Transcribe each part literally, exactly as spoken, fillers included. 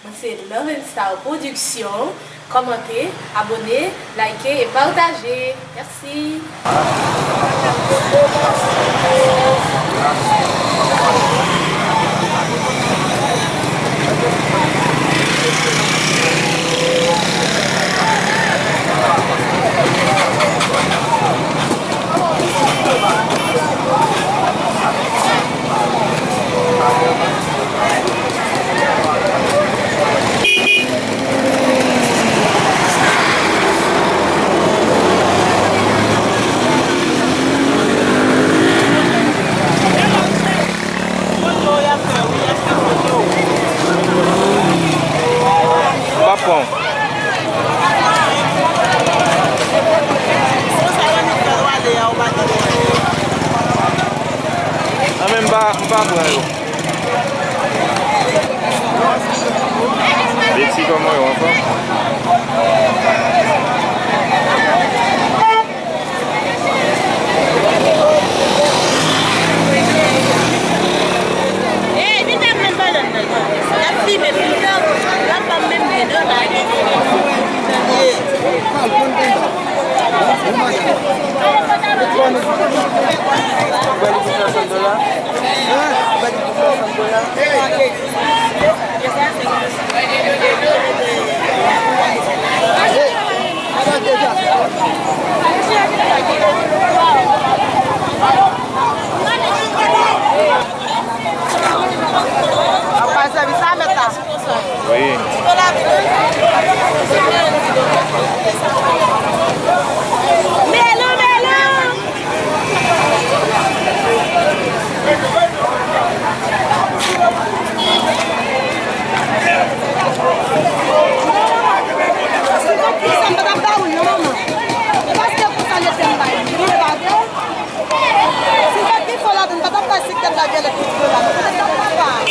Mwen se Love and Style Production. Kòmante, abòne, like e pataje. Mèsi. M pa pran. Nan men m pa, m pa pran yo. Beti kòman yo anfòm? Ey, vin ak menm banann nan. L ap fimen pou nou, l ap ban m menm de dola. Ap bay sèvis a mèt la. Wi. Melon, melon. Si te pi fò ladan, m pa t ap bay sik tèt la vyolèt pou ti dola. M pa t ap kapab.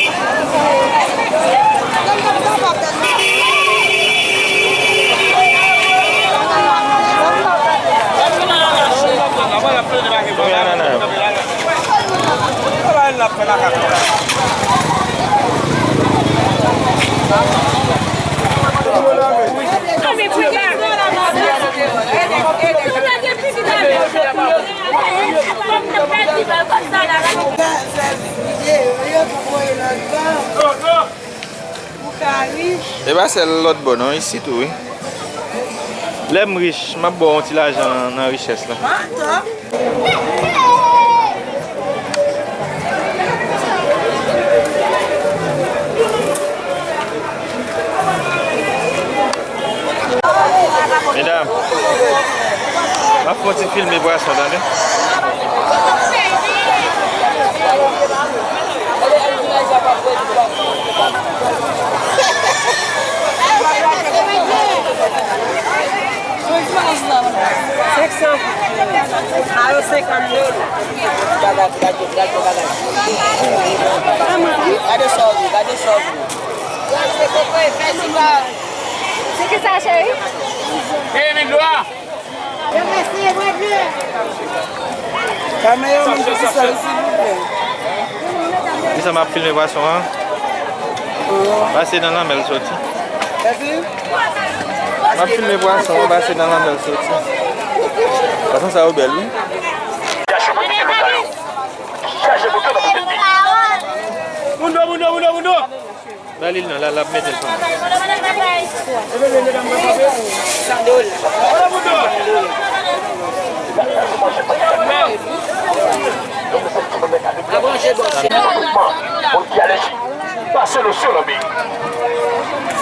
Mwen m pa t kapab tèlman. Konbyen anana yo? E pa sèl lòt bò non, isi tou wi. Lè m rich, m ap ba w yon ti lajan nan richès la. Medam, m ap fè yon ti filme pwason, tande. Senk san goud. A yo senkant dola. Gade, gade, gade, gade. Gade sa w ye, gade sa w ye. Se ki sa, cheri? Kamera, moun ki sa, silvouplè. Kisa m ap filme pwason an? Pase nan lanmè l soti. M ap filme pwason an, pase nan lanmè l soti. Pwason sa yo bèl wi. Moun do, moun do, moun do, moun do. Ba li l non, la, l ap mete l pou mwen. San dola.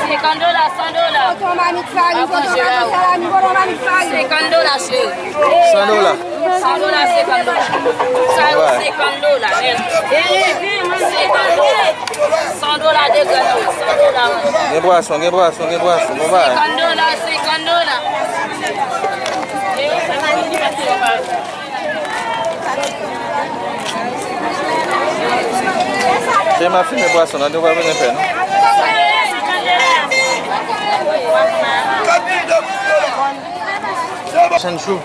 Senkant dola, san dola. Poto mamit fari, poto mamit salami, poto mamit fari. Senkant dola, cheri. San dola. San dola, senkant dola. Sa yo senkant dola, men. Senkant dola. San dola de grenn, wi, san dola, wi. Gen pwason, gen pwason, gen pwason. Bon bagay. Senkant dola, senkant dola. Se m ap filme pwason nan, nou pa bezwen pè non. Chanchou.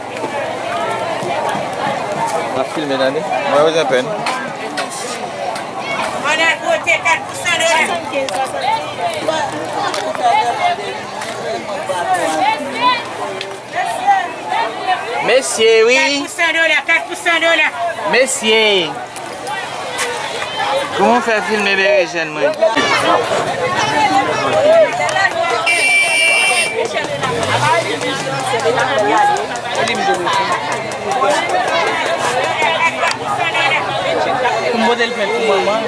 M ap filme tande. Mwen bezwen pè non. Ann al pote kat pou san dola. Mesye, wi. Kat pou san dola, kat pou san dola. Mesye. Kòman w fè filme berejèn mwen? Pou m pote l plent pou manman.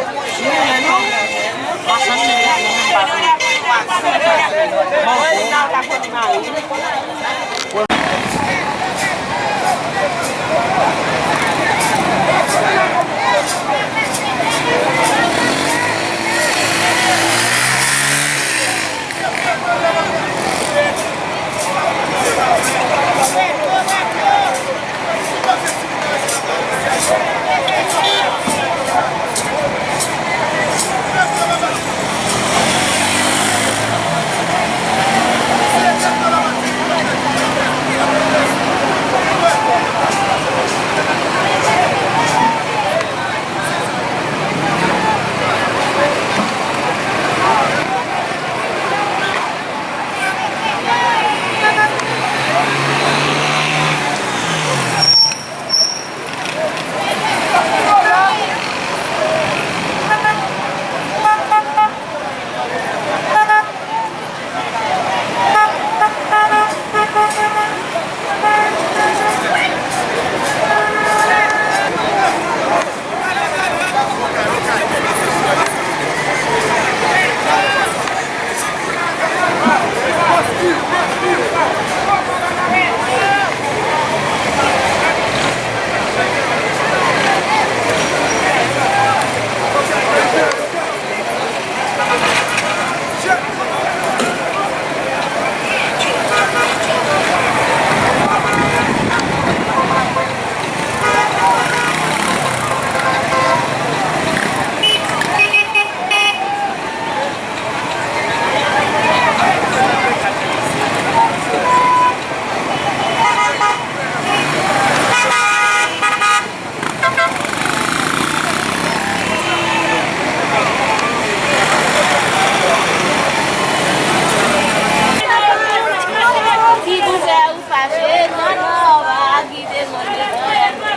Ti bouzè ou fache, non, non, pa kite mwen devan. Pa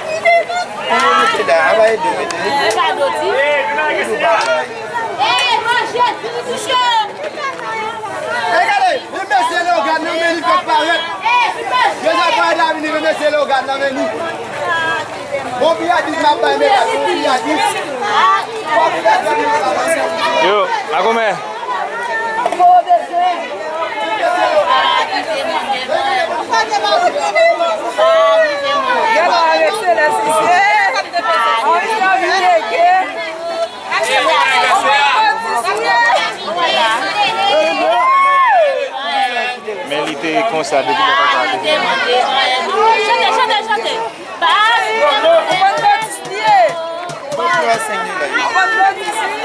kite mwen. Ou mete la, a pa ede w mete. E pa doti. Ey, manje, ti bouche. Ey, gade, men mesye Leogane nan, men li fèk parèt. Yo sa parèt la vini, men mesye Leogane nan, men li. Bon, piyadis m ap bay medam, bon, piyadis. Yo, Makomè. Men li te konsa depi lè papa a te fèt. Chante, chante, chante. Ou konn notis li ye. Ou konn notis li.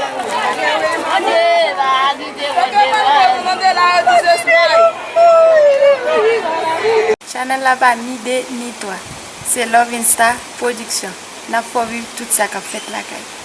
Channel la pa ni de ni twa. Se Love Insta Production. N ap fè w viv tout sa k ap fèt lakay.